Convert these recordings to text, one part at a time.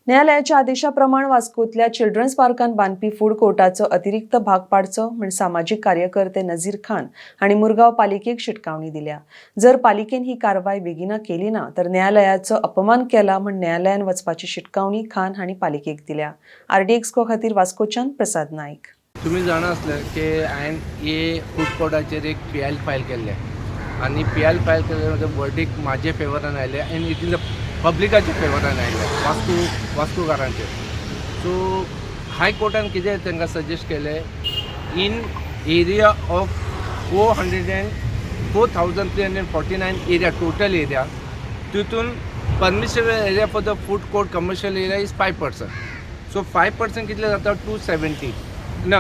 न्यायालयाच्या आदेशाप्रमाण वास्कोतल्या children's पार्कान बांदपी food कोर्टाचो अतिरिक्त भाग पाडचो म्हण सामाजीक कार्यकर्ते नझीर खान हांणी मुरगांव पालिकेक शिटकावणी दिल्या. जर पालिकेन ही कारवाय बेगिना केली ना तर न्यायालयाचो अपमान केला म्हण न्यायालयान वचपाची शिटकावणी खान हांणी पालिकेक दिल्या. आरडीएक्स खातीर वास्कोच्यान प्रसाद नायक. तुमी जाणा आसले की हांवें हे फूड कोर्टाचेर एक पीआयएल फायल केल्लें आनी पीआयएल फायल केल्ले वर्डीक म्हाजे फेवरान आयलें आनी it is a पब्लिकाच्या फेवरान आयलें, वास्कोकारांचे. सो हायकोर्टान कितें तांकां सजेस्ट केलें, in area of four hundred and 4,349 area, total area, तितून permissible area for the food court, commercial area, is 5%. So 5% कितले जाता? 270 ना,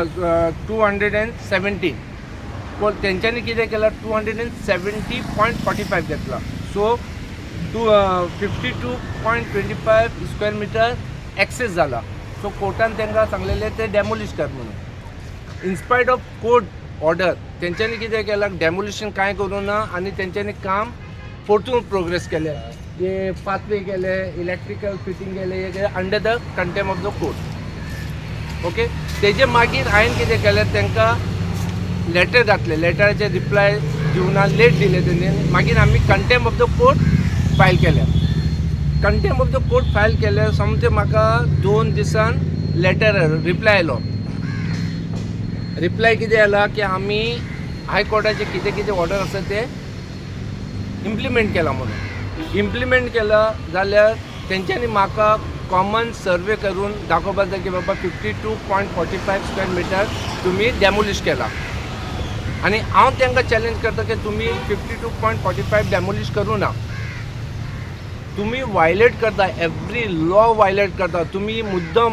217. पूण तेंच्यांनी कितें केलां, 270.45 घेतला. So two 52.25 square meter excess जाला. सो कोर्टान तांकां सांगलेलें ते डेमोलिश कर म्हणून. In spite of court order तेंच्यांनी कितें केलां, डेमोलिशन कांय करूं ना आनी तेंच्यांनी काम परतून प्रोग्रेस केलें, जे पाथवे केले, इलेक्ट्रिकल फिटींग केले, हे under the contempt of the court, okay? तेजे मागीर हांवें कितें केलें, तांकां लेटर घातले. लेटराचे रिप्लाय दिवना, लेट दिले तेणी. मागीर आमी contempt of the court file केलें. Contempt of the court file केलें, सोमतें म्हाका 2 दिसान लेटर रिप्लाय आयलो. रिप्लाय कितें आयला की आमी हायकोर्टाचे कितें कितें ऑर्डर आसा ते इम्प्लिमेंट केला म्हणून. इम्प्लिमेंट केला जाल्यार तेंच्यांनी म्हाका कॉमन सर्वे करून दाखोवपाक जाय की बाबा, 52.45 square meter तुमी डेमोलिश केला. आनी हांव तांकां चॅलेंज करता की तुमी 52.45 demolish करूं ना. तुमी वायलेट करता, एवरी लॉ वायलेट करता तुमी मुद्दम.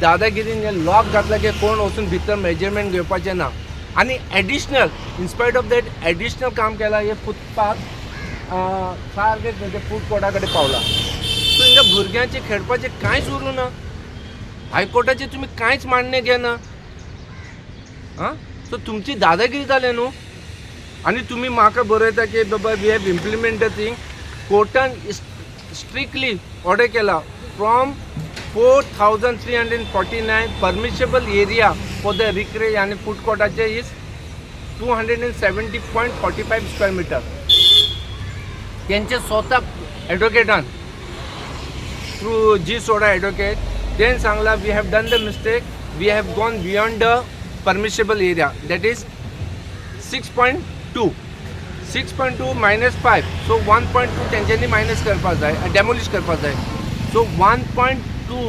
दादागिरीन लॉक घातला की कोण वचून भितर मेजरमेंट घेवपाचें ना. आनी additional, in spite of that, additional काम केलां. हे फुटपाथ सारकें म्हणजे फूड कोर्टा कडेन पावला. सो हिंगा भुरग्यांचें खेळपाचें कांयच उरूं ना. हायकोर्टाचें तुमी कांयच मान्य घेना. आं, सो तुमची दादागिरी जालें न्हू. आनी तुमी म्हाका बरयता की बाबा, we have implement the thing. कोर्टान स्ट्रिक्टली ऑर्डर केला, from 4,349 permissible area for the recre आनी फूड कोर्टाचे is 270.45 square meter. तेंचे स्वता एडवोकेटान, थ्रू जी सोडा एडवोकेट, तेन सांगला, we have done the mistake, we have gone beyond the permissible area, that is 6.2. 6.2 minus 5, so 1.2 तेंच्यांनी मायनस करपाक जाय, डेमोलिश करपाक जाय. So 1.2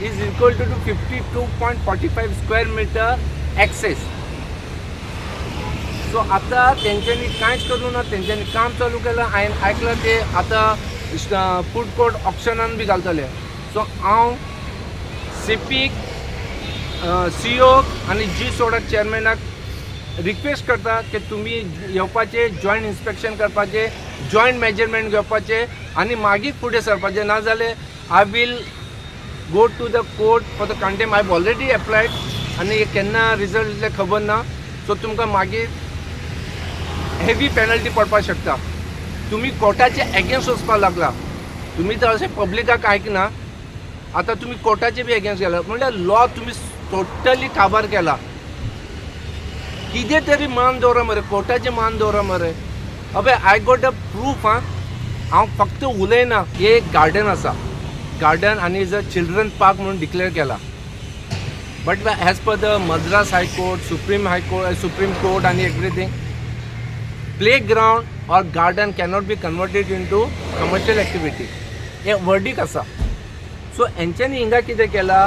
is equal to 52.45 square meter excess. So आतां तेंच्यांनी कांयच करूं ना. तेंच्यांनी काम चालू केलां. हांवें आयकलां ते आतां फूड कोर्ट ऑक्शनान बी घालतले. सो हांव सीपीक, सीओक आनी जी सोडाक चेअरमॅनाक रिक्वेस्ट करता की तुमी येवपाचे, जॉयंट इन्स्पेक्शन करपाचे, जॉयंट मेजरमेंट घेवपाचे आनी मागीर फुडें सरपाचें. नाजाल्यार I will go to the court for the contempt. I already applied आनी केन्ना रिजल्ट येतले खबर ना. सो तुमकां मागीर हेवी पेनल्टी पडपाक शकता. तुमी कोर्टाचे एगेन्स्ट वचपाक लागला. तुमी तर अशें पब्लिकाक आयकना, आतां तुमी कोर्टाचे बी एगेन्स्ट गेला, म्हणल्यार लॉ तुमी टोटली काबार केला. कितें तरी मान दवरा मरे, कोर्टाचें मान दवरा मरे. अबे, I got a proof. आं, हांव फक्त उलयना. हे एक गार्डन आसा, गार्डन आनी is a children park म्हणून डिक्लेअर केला, but as per the Madras High Court, Supreme High Court, Supreme Court आनी everything, play ground or garden cannot be converted into commercial activity. हे वर्डीक आसा. सो हेंच्यांनी हिंगा कितें केलां,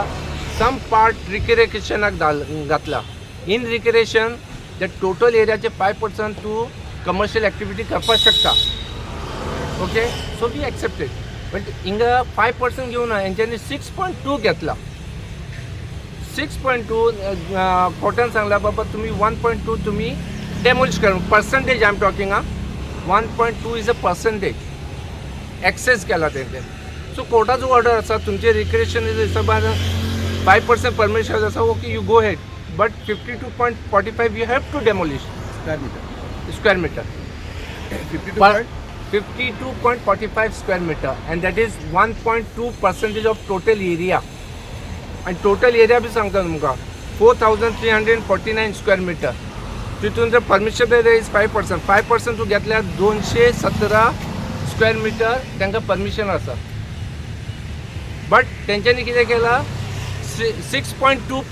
सम पार्ट रिक्रिएशनाक घातला. इन रिक्रिएशन the total एरियाचे 5% तूं कमर्शियल एक्टिविटी करपाक शकता, okay? So we accepted, but हिंगा 5% घेवना, हेंच्यांनी 6.2 घेतला. 6.2, कोर्टान सांगला, बाबा, तुमी 1.2 तुमी डेमोलिश कर. Percentage I am talking. आं, 1.2 is a percentage excess केला तेंचे. सो कोर्टाचो ऑर्डर आसा, तुमचे रिक्रिएशन हिशोबान 5% परमिशन आसा, okay, you go ahead, but 52.45 you have to demolish. Square meter. Square meter. 52 point 52.45 square meter and that is 1.2 percentage of total area. आनी total area बी सांगता तुमकां, 4349 square meter. तितून जर permission area is 5%, 5% तूं घेतल्यार 217 square metre तांकां permission आसा. But तेंच्यांनी कितें केलां, 6.2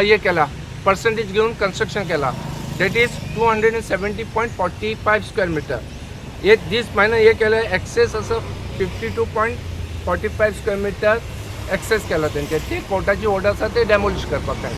हे केला पर्संटेज घेवन कन्स्ट्रक्शन केला, that is 270.45 square meter. हे दीस मायनस हे केलं, एक्सेस असं 52.45 square meter excess केला तेंचे. ते कोर्टाची ऑर्डर आसा, ते डेमोलिश करपाक जाय.